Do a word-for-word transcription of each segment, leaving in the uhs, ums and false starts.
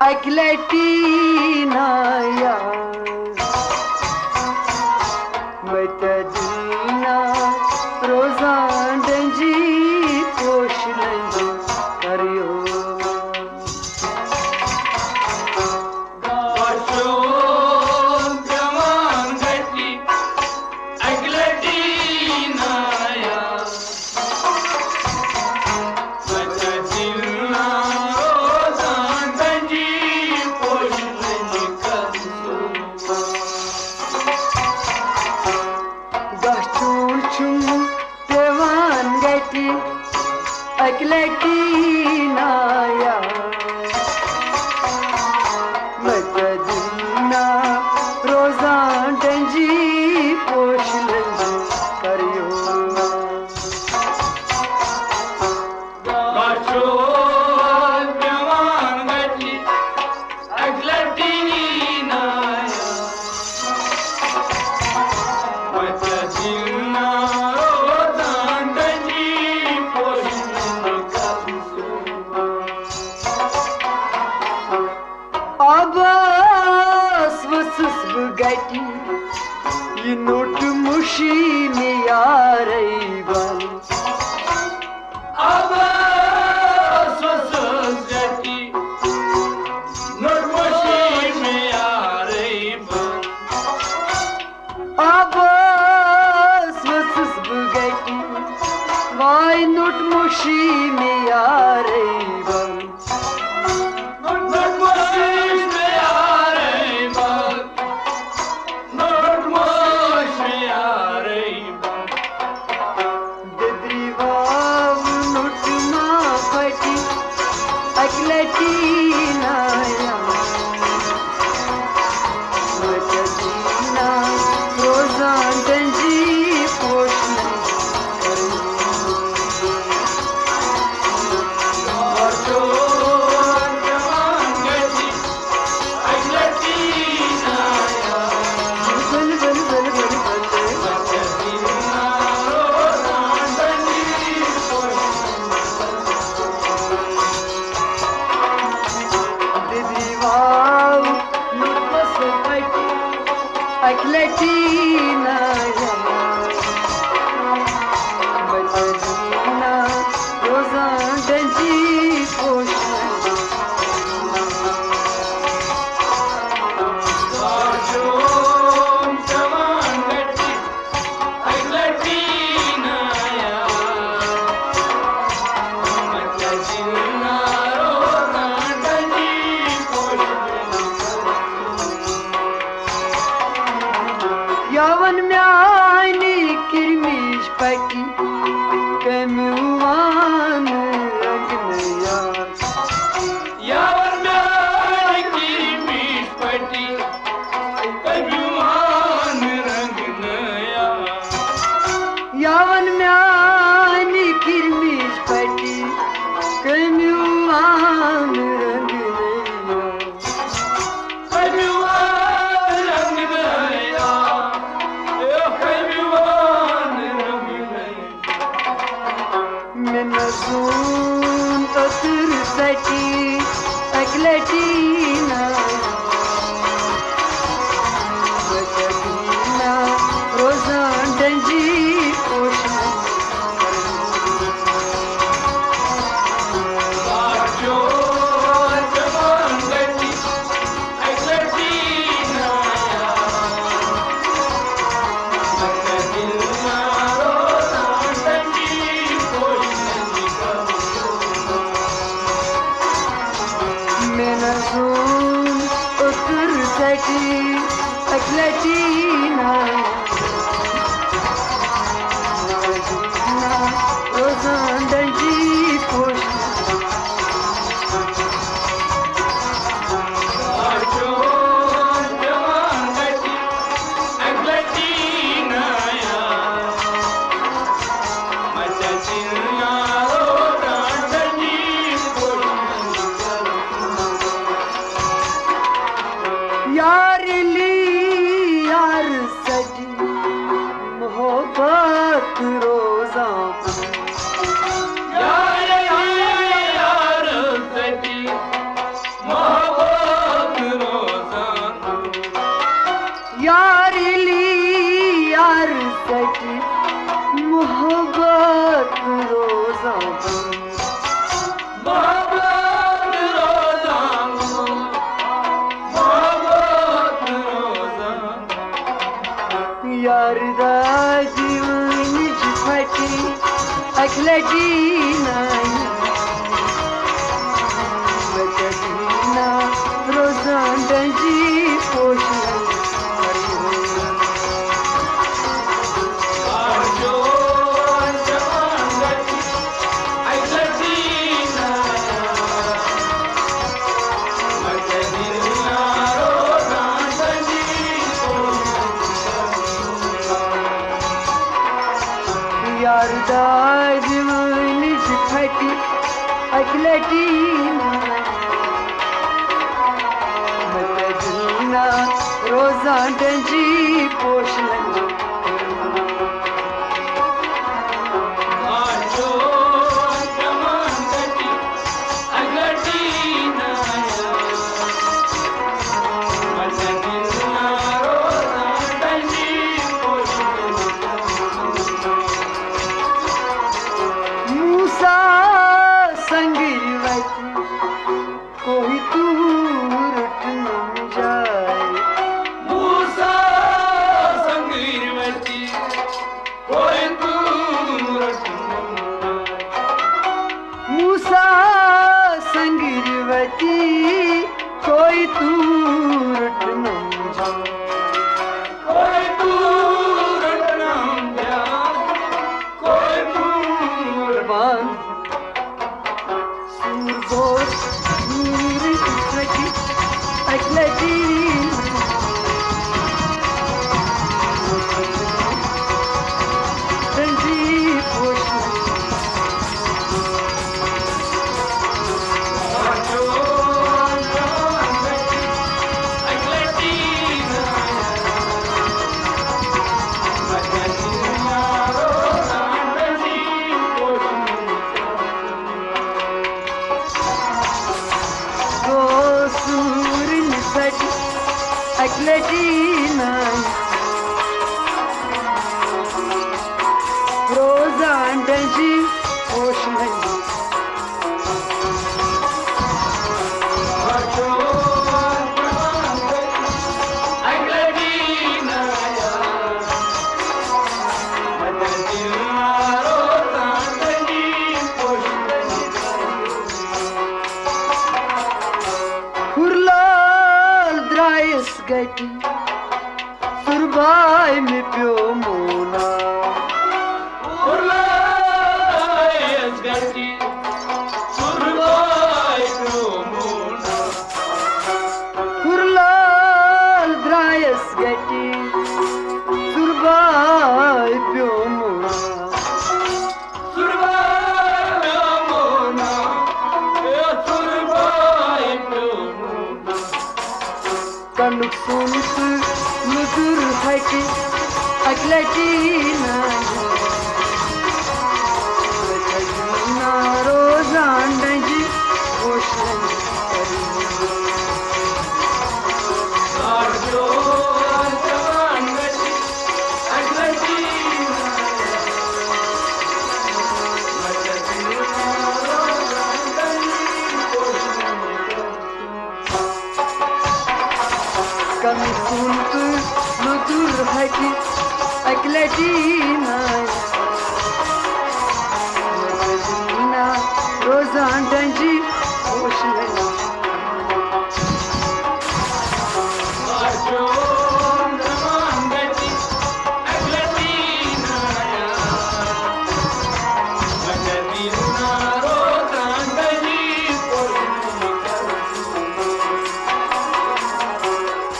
اکہِ لٹہِ نایاز۔ متہ دِل نا روزان ڈنجی پوش لنجی کریو۔ گاچھو پیوان گٹی اکہِ لٹہِ نایاز۔ گژھُن چھُم پیوان گَٹہِ اَکہِ لَٹہِ نایاب۔ مےٚ کیٛاہ دِل نا روزان ڈنجی پوش لٔنجہِ کَریو۔ گژھُن پیوان گَٹہِ اَکہِ لَٹہِ نایاب۔ مےٚ کیٛاہ دِل نا روزان ڈنجی پوش لٔنجہِ کَریو۔ آبس ؤژھٕس بہٕ گَٹہِ، یہِ نوٚٹ مُشی مےٚ یارَے بَل۔ آبس ؤژھٕس گَٹہِ، نوٚٹ مُشی مےٚ یارَے بَل۔ آبس ؤژھٕس بہٕ گَٹہِ، واے نوٚٹ مُشی مےٚ یارَے بَل۔ نوٚٹ مُشی مےٚ یارَے بَل۔ نوٚٹ مُشی مےٚ یارَے بَل۔ دِدرِ واو نوٚٹ ما پھٹہِ اَکہِ لَٹہِ نایاب۔ مےٚ کیٛاہ دِل نا روزان ڈنجی پوش لٔنجہِ کَریو۔ دِدرِ واو نوٚٹ ما پھٹہِ اَکہِ لَٹہِ نایاب۔ مدینہ روزان ڈنجی پوش۔ یاون میانہِ کرمٕچ پٹی، کٔمۍ وَن رنٛگنہٕ یار۔ یاون میانہِ کرمٕچ پٹی، کٔمۍ وَن رنٛگنہٕ یار۔ یاون میانہِ کرمٕچ پٹی، کٔمۍ وَن رنٛگنہٕ یار۔ مےٚ نہ زون اوترٕ ژَٹہِ اَکہِ لَٹہِ نایاب۔ مدینہ روزان ڈنجی پوش۔ مےٚ نہ زون اوترٕ ژَٹہِ اَکہِ لَٹہِ نایاب۔ روزان ڈنجی پوش۔ یار علی یار سجی محبت روزان۔ لٹی نایا، مدینہ روزان ڈنجی پوشن۔ یار داجوٲنِج پھٹہِ اَکہِ لٹہِ۔ مدینہ روزان ڈنجی پوشن۔ موسیٰ سنگٕرۍ وتہِ کوہِ طور ٹنم جاے۔ موسیٰ سنگٕرۍ وتہِ کوہِ طور ٹنم جاے۔ موسیٰ سنگٕرۍ وتہِ کوہِ طور ٹنم جاے۔ کوہِ طور ٹنم جاے۔ کوہِ طور۔ قربان۔ سور گوس نور سچی اکلتی۔ رنجی پوش۔ گوس نورن سچ اکلتی نان۔ روزان ڈنجی پوش لنجی۔ ہُرلال درٛایَس گَٹہِ، سُرباے مےٚ پیوٚو مونا۔ ہُرلال درٛایَس گَٹہِ، سُرباے پیوٚو مونا۔ ہُرلال درٛایَس گَٹہِ، سُرباے پیوٚو مونا۔ سُرباے پیوٚو مونا، اے سُرباے پیوٚو مونا۔ کنُک سوٚن تہٕ نُدُر ہَٹہِ اَکہِ لَٹہِ نایہِ۔ نا روزان ڈنجہِ پوش لنجہِ۔ کمی سُنٛد مٔدُر ہَٹہِ اَکہِ لَٹہِ نایہِ۔ مدینہ روزان ڈنجی پوش لنجہِ۔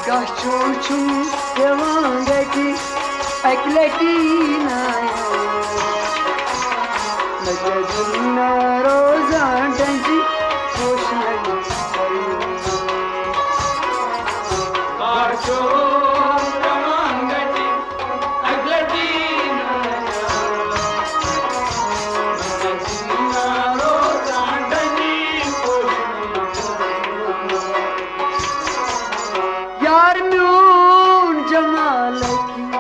گاچھو چھُم پٮ۪وان گَٹہِ اَکہِ لَٹہِ نایہِ۔ مگر دِل نہ روزان ڈنجہِ پوش لنجہِ۔ یار میون جمال کی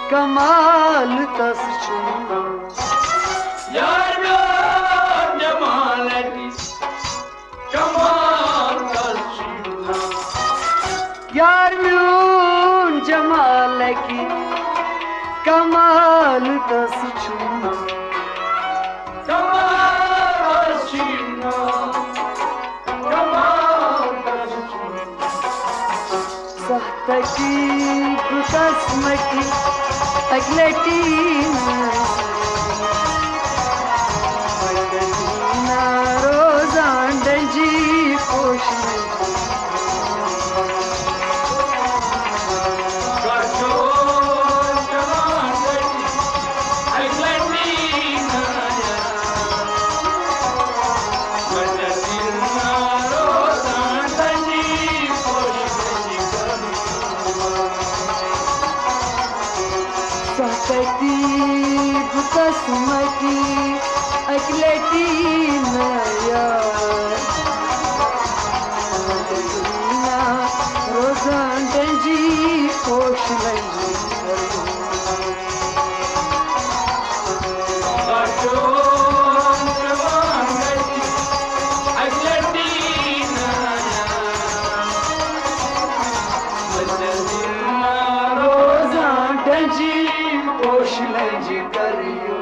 کمال تس چھُنہٕ۔ یار میون جمال کی کمال تس چھُنہٕ۔ یار میون جمال کی کمال تس چھُنہٕ۔ تقریب قسمتی اکلٹی نہ روزان ڈنجی پوش تقریب قسمتی اکلٹی نہ یار روزان ڈنجی پوش لنجی روزان ڈنجی پوش لنجی کریو